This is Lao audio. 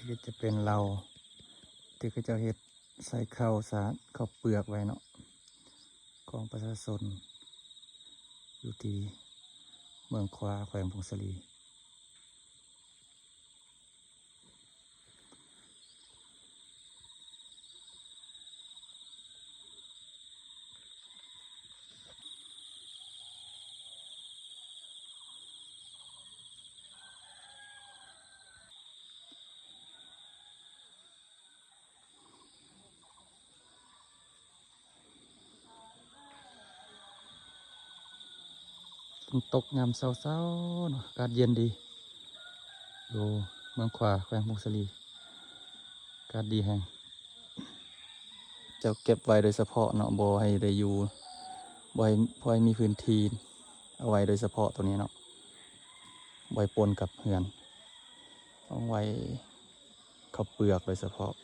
ນີ້ຈະເປັນເລົາທີ່ເຂົາເຈົ້າເຮັດໃສ່ເຂົ້າສານ ເຂົ້າເປືອກໄວ້ເນາະ ຂອງປະຊາຊົນຢູ່ທີ່ເມືອງຂວາ ແຂວງຜົ້ງສາລີ. ຝົນຕົກຍາມເຊົ້າໆເນາະ ອາກາດເຢັນດີ ຢູ່ເມືອງຂວາ ແຂວງຜົ້ງສາລີ ອາກາດດີແຮງ. ເຈົ້າເກັບໄວ້ໂດຍສະເພາະເນາະ ບໍ່ໃຫ້ໄດ້ຢູ່ ບໍ່ໃຫ້ ບໍ່ໃຫ້ມີພື້ນທີ່ເອົາໄວ້ໂດຍສະເພາະໂຕນີ້ເນາະ ບໍ່ໃຫ້ປົນກັບເຮືອນ ຕ້ອງໄວ້ເຂົ້າເປືອກໂດຍສະເພາະ.